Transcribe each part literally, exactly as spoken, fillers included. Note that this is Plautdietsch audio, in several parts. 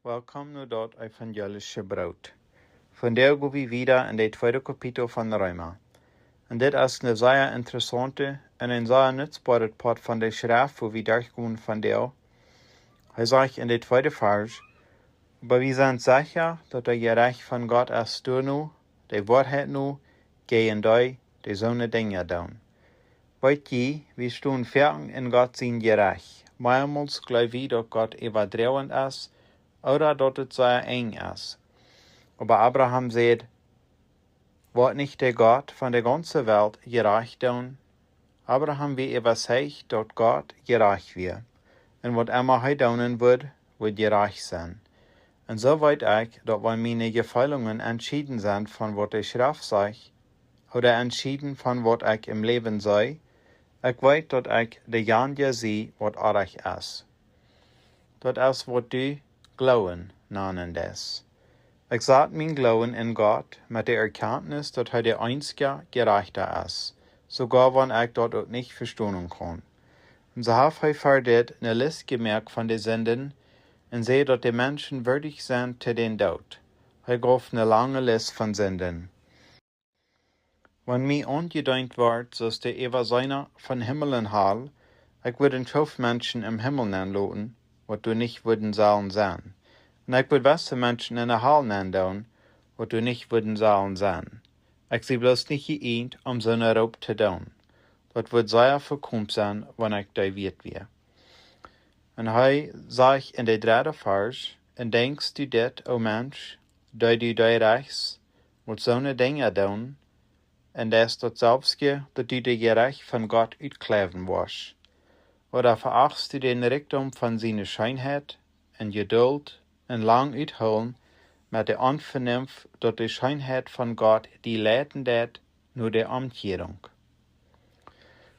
Welkom no daut evangelische Broot. Vondoag go wie wieda en de tweede Kapitel von Reema. Un dit es een sea interessaunta un een sea nutzboara Poat von de Schreft, wua wie derchgonen vondoag. Hee sajcht en de tweede Varsch: "Oba wie sent secha, daut daut Jerecht von Gott es doano, de Woarheit no, jäajen dee, dee soone Dinja doonen." Weet jie, wie stonen foaken en Gott sien Jerecht. Meamols jleew wie, daut Gott äwadroagent es, ooda daut et sea enj es. Oba Abraham säd: "Woat nich de Gott von de gaunze Welt Jerecht doonen?" Abraham wia äwaseicht, daut Gott jerecht wia, un waut emma hee doonen wudd, wudd jerecht sennen. Un soo weet ekj, daut wan miene Jefeelungen entschieden sent von waut de Schreft sajcht, ooda entschieden von waut ekj em Läwen see, ekj weet, daut ekj dejanja sie, waut orrajcht es. Daut es, waut du Gloowen nanen deist. Ekj sat mienen Gloowen en Gott met de Erkjantnis, daut hee de eensja Jerajchta es, soogoa wan ekj daut uk nich vestonen kunn. Un soo haft hee ver dit eene List jemoakt von de Sinden, un säd, daut de Menschen wieedich sent to dän Doot. Hee jeef eene lange List von Sinden. Wan mie aunjedeent wort, soo aus de Äwaseena von Himmel un Hal, ekj wudd een Schoof Menschen em Himmel nenloten, waut doa nich wudden sellen sennen. Un ekj wudd wesse Menschen en de Hal nendoonen, waut doa nich wudden sellen sennen. Ekj sie bloos nich jeeent, om soone Roop to doonen. Daut wudd sea vekomt sennen, wan ekj dee wieet wia. Un hee sajcht en de dredde Varsch: "Un denkjst du dit, o Mensch, daut du dee rechst, waut soone Dinja doonen, un deist daut selfstje, daut du de Jerecht von Gott utkjleiwen woascht? Ooda veachtst du dän Rikjdom von siene Scheenheit un Jedult un lang uthoolen met de Onvenunft, daut de Scheenheit von Gott die leiden deit no de Omkjierunk?"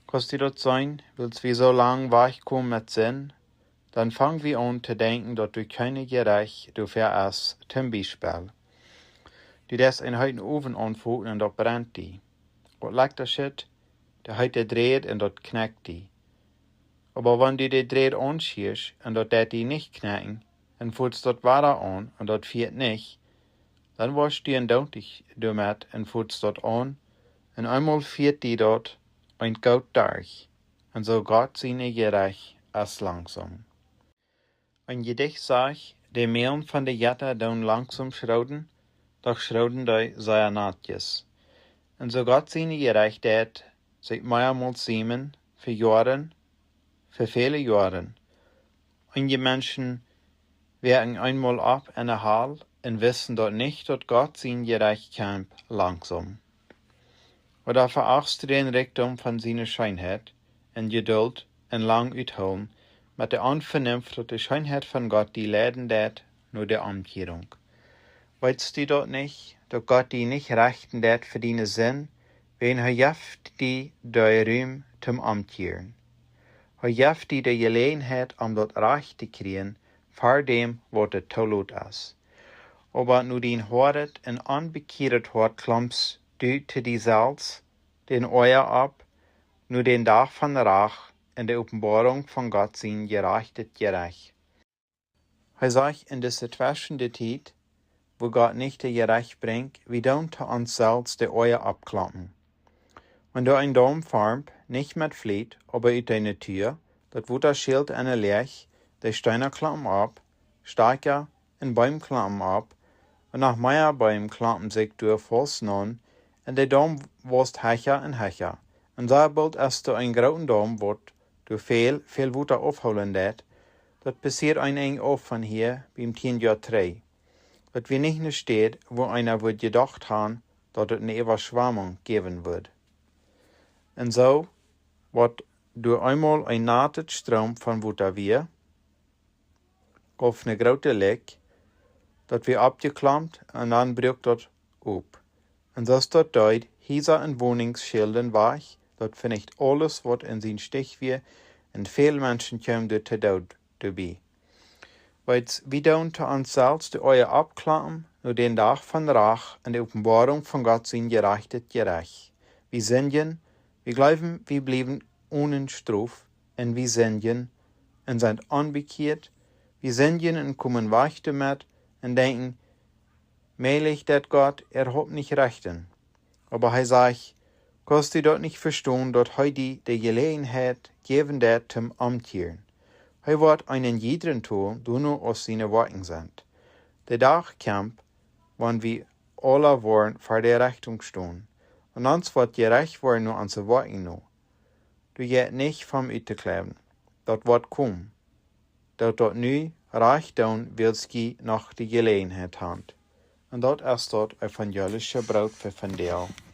Kaust du daut seenen, wiels wie soo lang wajchkomen met Sind, dan fang wie aun to denkjen, daut doa kjeen Jerecht doafäa es. Toom Biespel, du deist een heeten Owen aunfoten un daut brent die. Waut lekjta Schitt, dee heet de Dräd un daut kjnekjt die. Oba wan du de Dräd aunschieescht un daut deit die nich kjnekjen, un footst daut wada aun un daut fieet nich, dan woascht du een Doot doamet un footst daut aun, un eemol fieet die daut een Goot derch. Un soo Gott sien Jerecht es langsom. Een Jedicht sajcht: "De Mälen von de Jetta doonen langsom schroden, doch schroden dee sea natjes." Un soo Gott sien Jerecht deit sikj meamols siemen fa Joaren, fa väle Joaren. Eenje Menschen woaken eemol opp en de Hal un wissen daut nich, daut Gott sien Jerecht kjemt langsom. Ooda veachtst du dän Rikjdom von siene Scheenheit un Jedult un lang uthoolen met de Onvenunft, daut de Scheenheit von Gott die leiden deit no de Omkjierunk? Weetst du daut nich, daut Gott die nich rechten deit fa diene Sind, wiels hee jeft die dän Rum toom omkjieren? Hee jeft die de Jeläajenheit, om daut rajcht to kjrieen, ver däm waut et too lot es. Oba no dien hoadet un onbekjieedet Hoat klaumst du to die selfst dän Oaja opp, no dän Dach von Rach un de Openboarunk von Gott sien jerajchtet Jerecht. Hee sajcht, en dise Tweschentiet, wua Gott nich de Jerecht brinjt, wie doonen to ons selfst de Oaja oppklompen. Wan doa een Daum formt, nich met Fliet, oba ut de Natua, daut Wota schält enne Läach, de Steena klompen opp, Stakja un Beem klompen opp, un noch mea Beem klompen sikj doa faust naun, un de Daum waust hecha un hecha. Un soo boolt es doa een grooten Daum, waut doa väl, väl Wota aufhoolen deit. Daut passieet een Enj auf von hia biem tieen Joa trigj. Daut wia nich ne Städ, wua eena wudd jedocht han, daut et ne Äwaschwemmunk jäwen wudd. Un soo, waut doa eemol een natet Stroom von Wota wia, jeef ne groote Likj, daut wia oppjeklompen, un dan bruak daut opp. Un soo es daut doa, Hiesa un Wonings schilden wajch, daut venicht aules, waut en sien Stich wia, un väl Menschen kjeemen doa to Doot doabie. Weetst, wie doonen to ons selfst de Oaja oppklompen, no dän Dach von Rach un de Openboarunk von Gott sien jerajchtet Jerecht. Wie sindjen, wie jleewen, wie bliewen onen Strof, un wie sindjen, un sent onbekjieet, Wie sindjen un komen wajch doamet un denkjen: Mäajlich deit Gott äwahaupt nich rechten. Oba hee sajcht: Kaust du daut nich vestonen, daut hee die de Jeläajenheit jäwen deit toom omkjieren? Hee woat eenen jiedren tolen, doano aus siene Woakjen sent. De Dach kjemt, wan wie aula woaren ver de Rechtunk stonen, un ons woat jerecht woaren no onse Woakjen no. Doa jeit nich von uttokjneipen. Daut woat komen. Doot daut nu rajcht doonen, wiels jie noch de Jeläajenheit han. Un daut es daut evangelische Broot fa vondoag.